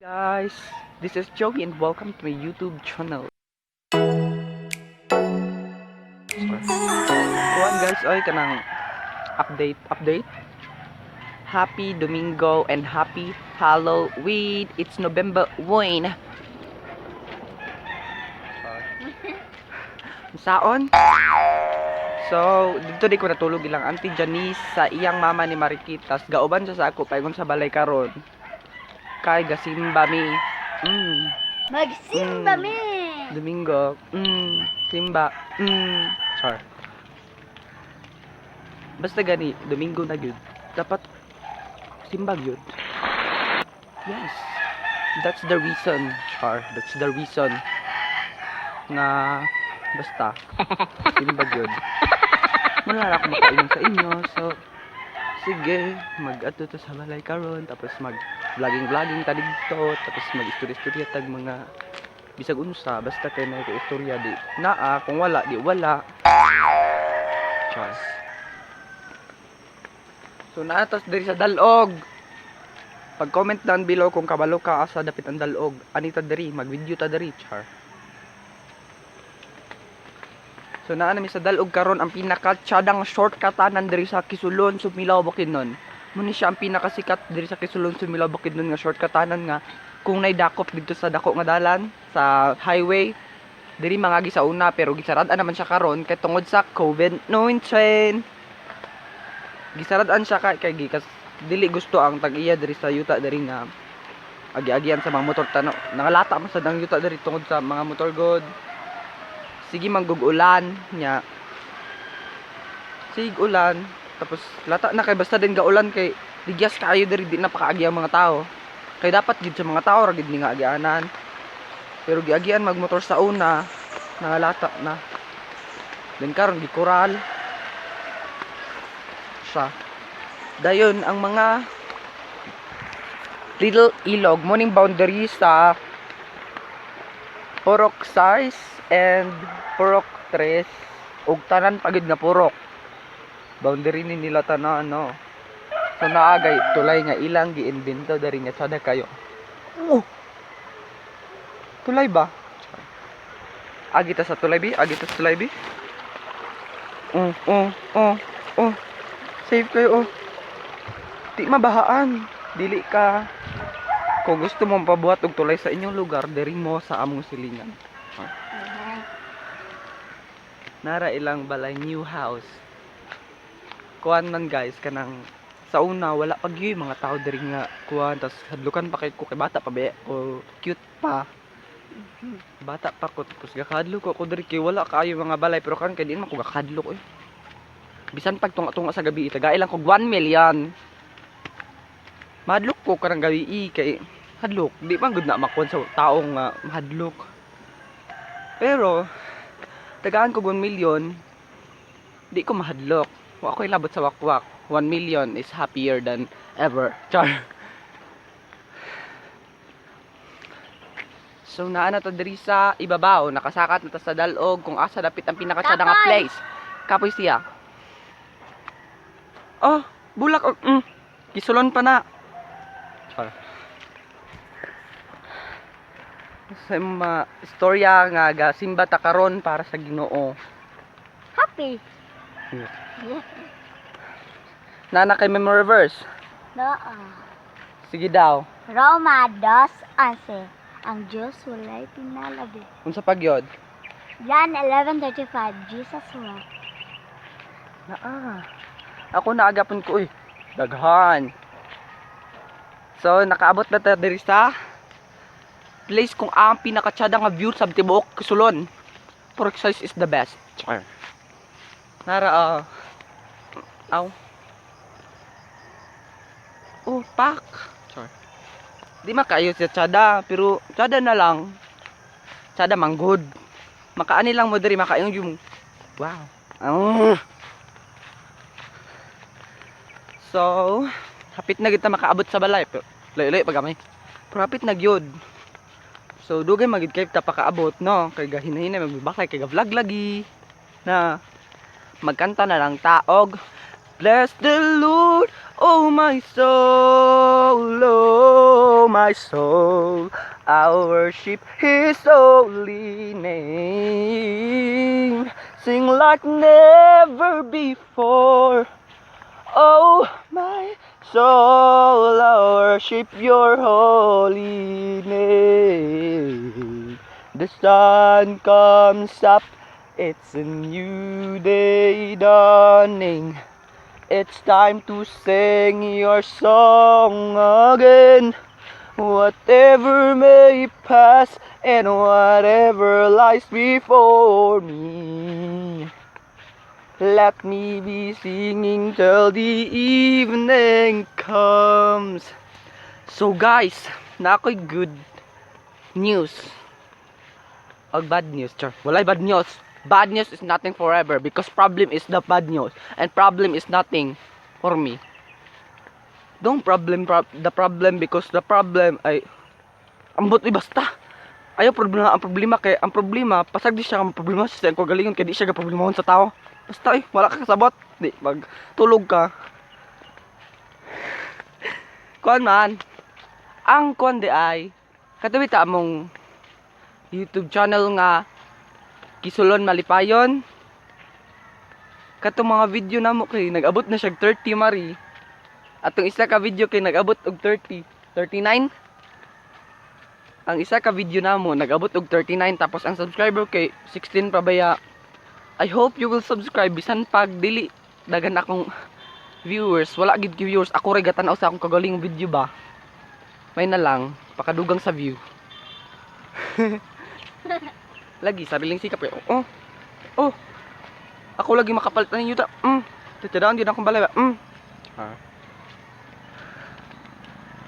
Guys, this is Joey and welcome to my YouTube channel. Kuan guys, oy, kanang update, update. Happy Domingo and happy Halloween. It's November 1. Saon? So, dito di ko natulog ilang Auntie Janice sa iyang mama ni Marikitas. Gauban siya sa ako paingon sa balay karon. Kay gasimba mi. Magsimba mi! Domingo. Simba. Char. Basta gani, Domingo na gyud. Dapat simba gyud. Yes. That's the reason, Char. That's the reason nga basta simba gyud. Wala na ako makaingon sa inyo. So, sige, mag-adto ta sa balay karon, tapos mag vlogging vlogging ta didto, tapos mag istorya tag mga bisag unsa, basta kay na istorya di naa, kung wala di wala. Char. So naa tas diri sa Dalog. Pag comment down below kung kabalo ka asa dapit ang Dalog. Anita diri, mag-video ta diri, char. So naa nami sa Dalog karon, ang pinaka-tsadang shortcutanan diri sa Kisulon, Sumilao, Bukidnon. Muni siya ang pinakasikat diri sa Kisulon, Sumilao, Bukidnon nga shortcutanan nga kung naidakop didto sa dako nga dalan sa highway diri mangagi sa una, pero gisarad naman siya karon kay tungod sa COVID-19. Gisarad-an siya kay gikas dili gusto ang tag-iya diri sa yuta diri nga agi-agian sa mga motor tano. Nangalata man sad ang yuta diri tungod sa mga motor god. Sige manggug-ulan nya. Sig ulan tapos lata na kay basta din gaulan kay digyas kaayo diri, di na pakaagi ang mga tao. Kay dapat gid sa mga tao ra gid ni nga agianan. Pero giagian magmotor sa una, nangalata na. Then karon gikural siya. Dayon ang mga Little Ilog, morning boundary sa Purok Size and Purok Tres ug tanan pa gid nga purok. Boundary ni nila tanan, no. So naagay tulay nga ilang giimbento diri nga sada kayo. Oh. Tulay ba? Agi ta sa tulay bi, agi ta sa tulay bi. Oh. Safe kayo oh. Di mabahaan. Dili ka. Kung gusto mong pabuhat og tulay sa inyong lugar, diri mo sa among silingan. Nara ilang balay, new house. Kuan man guys, kanang sa una wala pa gyud mga tao diri nga kuan, tas hadlukan pa kay ko kay bata pa be o cute pa. Bata pa ko tapos gakadlok ko diri kay wala kaayo mga balay, pero karon kay di man ko gakadlok eh. Bisan pag tunga-tunga sa gabi, tagay lang kog 1 million. Mahadlok ko karang gabi eh, kay hadlok, di man gud na makuan sa taong nga mahadlok. Pero tagaan ko 1 million, di ko mahadlok. Wa ko ilabot sa wakwak. 1 million is happier than ever. Char. So naa na ta diri sa ibabaw, nakasakat na ta sa Dalog kung asa dapit ang pinakatsada nga Kapoy! place. Kapoy siya. Oh, bulak oh, Kisulon pa na. Char. Sa mga istorya nga gasimba ta karon para sa Ginoo. Happy! Nana kay memory verse. No. Sige daw. Roma 2:11. Ang Diyos walay pinalabi. Unsa pagyod? John 11:35. Jesus wept. Naa. Ako naagapon ko uy. Daghan. So nakaabot na ta diri sa place kung ang pinakatsada nga view sa tibuok Kisulon. Pork size is the best. Char. Nara ah. Aw. Oh, pak. Char. Di makayo siya tsada, pero tsada na lang. Tsada manggod. Makaani lang mo diri makaingon yung wow. Ah. So, hapit na kita makaabot sa balay. Pero, layo-layo pa gamay. Pero hapit na gyud. So, dugay magid kay ta pakaabot, no? Kay gahinay magbakay kay ga-vlog lagi. Na magkanta na lang taog. Bless the Lord, Oh my soul, oh my soul, I worship His holy name. Sing like never before. Oh my soul, I worship your holy name. The sun comes up, it's a new day dawning. It's time to sing your song again. Whatever may pass and whatever lies before me. Let me be singing till the evening comes. So guys, naa ko'y good news. Og bad news, char. Walay bad news. Bad news is nothing forever because problem is the bad news and problem is nothing for me. Don't problem the problem because the problem ay ambot, basta. Ayaw problema ang problema kay ang problema pasag di siya ang problema sa iyang kagalingon kay di siya problema sa tao. Basta eh, wala ka kasabot. Di mag tulog ka. Kuan man. Ang kuan di ay katuwi ta among YouTube channel nga Kisulon Malipayon. Katong mga video namo kay nag-abot na siya 30 mari. Atong isa ka video kay nag-abot og 30, 39. Ang isa ka video namo nag-abot og 39, tapos ang subscriber kay 16 pa baya. I hope you will subscribe bisan pag dili daghan akong viewers, wala gid ki viewers, ako ray gatan-aw sa akong kagaling video ba. May na lang pakadugang sa view. Lagi sariling sikap eh. Oh. Ako lagi makapalit na ninyo ta. Titirahan din akong balay ba. Ah.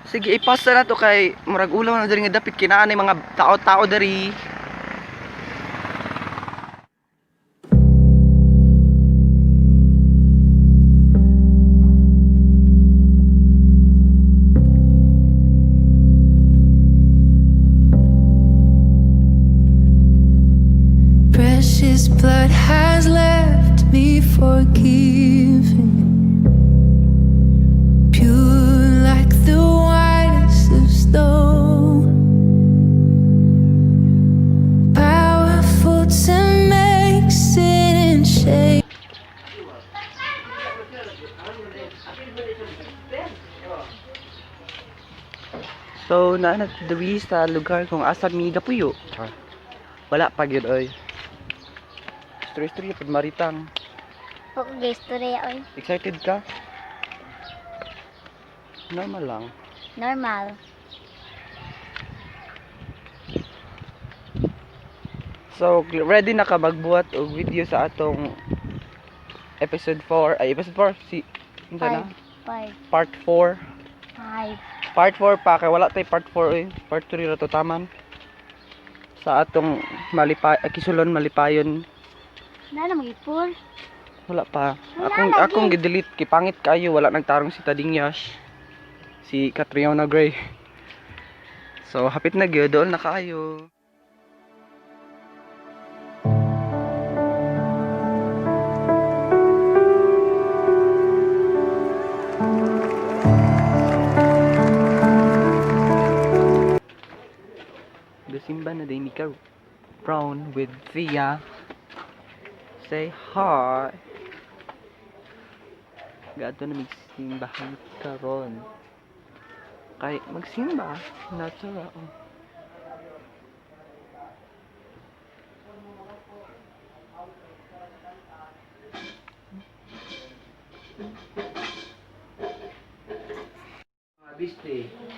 Sige, ipasa na to kay murag ulaw na diri nga dapit kinaan mga tao-tao diri. Precious blood has left me forgiven, pure like the whitest of snow, powerful to make sin and shame. So, naa na diri sa lugar kung asa mi gapuyo. Char. Wala pa gyud oy. Story-story pud maritang. Okay, istorya oy. Excited ka? Normal lang. Normal. So, ready na ka magbuhat og video sa atong episode 4. Ay, episode 4 si unsa na? 5, Part 4. 5. Part 4 pa kay wala tay part 4 eh. Part 3 ra to taman. Sa atong Kisulon Malipayon. Na na magipur. Wala pa. Wala Akong lagi. akong gi-delete kay pangit kayo, wala nagtarong si Tading Yash. Si Catriona Gray. So hapit na gyud, dool na kaayo. Gasimba na day Mika Brown with Thea. Say hi. Gato na magsimbahan karon. Kay magsimba, natural. Oh. Mga biste,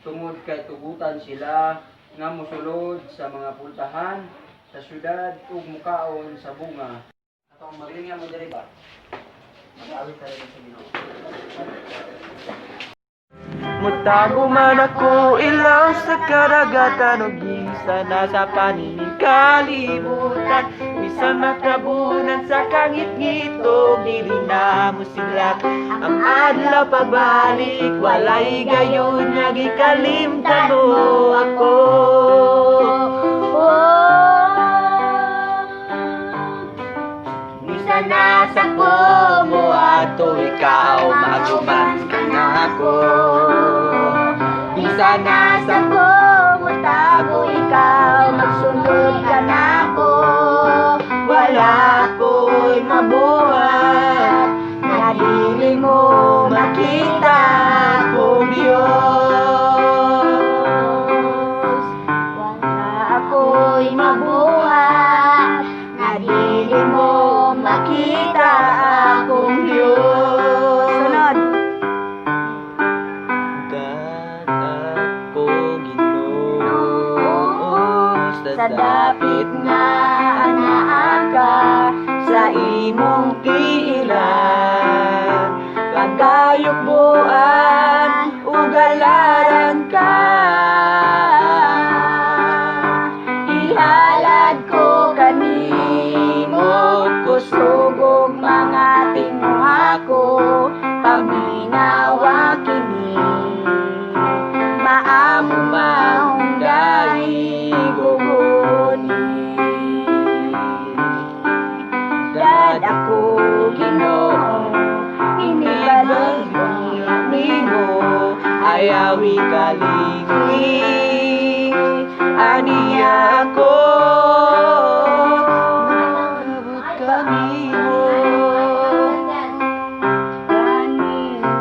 tungod kay tugutan sila nga mosulod sa mga pultahan sa syudad ug mukaon sa bunga. Atong maglinya mo diri ba? Mag-awit talaga sa Ginoo. Mutago man ako ilaw sa karagatan o gisa na sa panining kalibutan. Bisan makabunan sa kangit-ngitog, dili na mo siglat ang adlaw pagbalik. Walay gayon nga gikalimtan mo ako. Oh. Bisan nasa ko mo ato, ikaw maguman ka nga. Sa dapit nga anaa ka sa imong tiilan, pagayukbuan ugalaran ka. Ihalad ko kanimo, kusog ug mga tinguha ko, paminawa kini. Maamo maong guguni. Dad ako, Ginoo, inibalik nimo ayawi kalingi aniya ako maabot kanimo. Kanimo.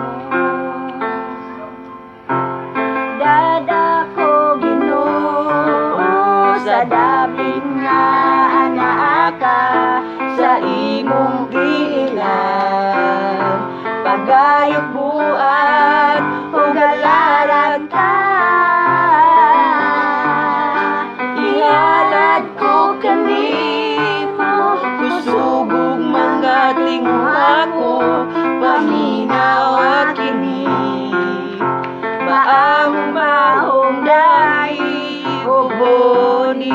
Dada ko, Ginoo, sa dapit nga anaa ka sa imong giilan, pagayukbuan ugalaran ka. Ihalad ko kanimo, kusog ug mga tinguha ko, paminawa kini. Maang maong ugoni.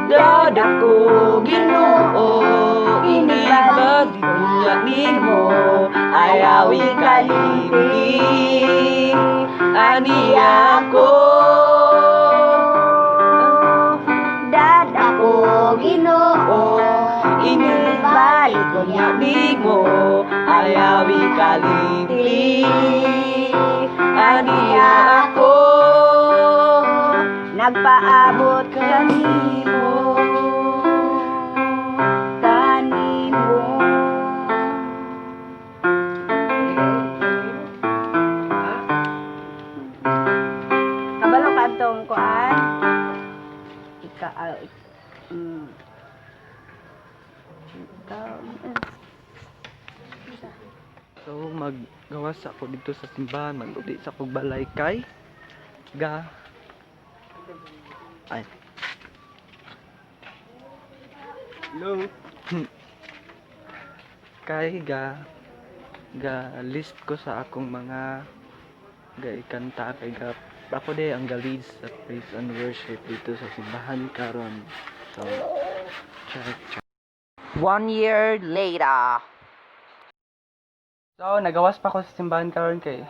Dada ko, Ginoo, inibalik niya nimo ayawi kalimti aniya ko. Dada ko, Ginoo, Inibalik ko niya nimo ayawi kalimti aniya ako. Nagpaabot kanimo, kanimo. Kabalo ka tong kuan? Ika ah, ik-. So maggawas ako dito sa simbahan, maguli sa kog balay kay ga ay. Hello. Kay ga ga list ko sa akong mga ga ikanta kay ga ako de ang ga lead sa praise and worship dito sa simbahan karon. So check check. One year later. So, nagawas pa ako sa simbahan karon kay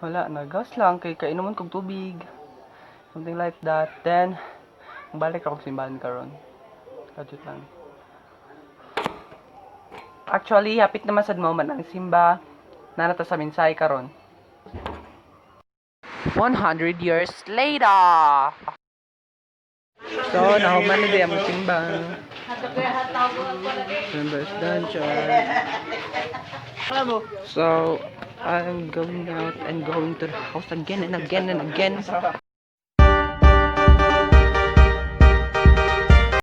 wala, nagawas lang kay kainomon kog tubig. Something like that. Then, balik ako sa simbahan karon. Kadjut lang. Actually, hapit naman sad mo man ang simba. Nanata sa mensahe karon. 100 years later. So, nahuman na di ang simba. Members done, char. So, I'm going out and going to the house again and again and again.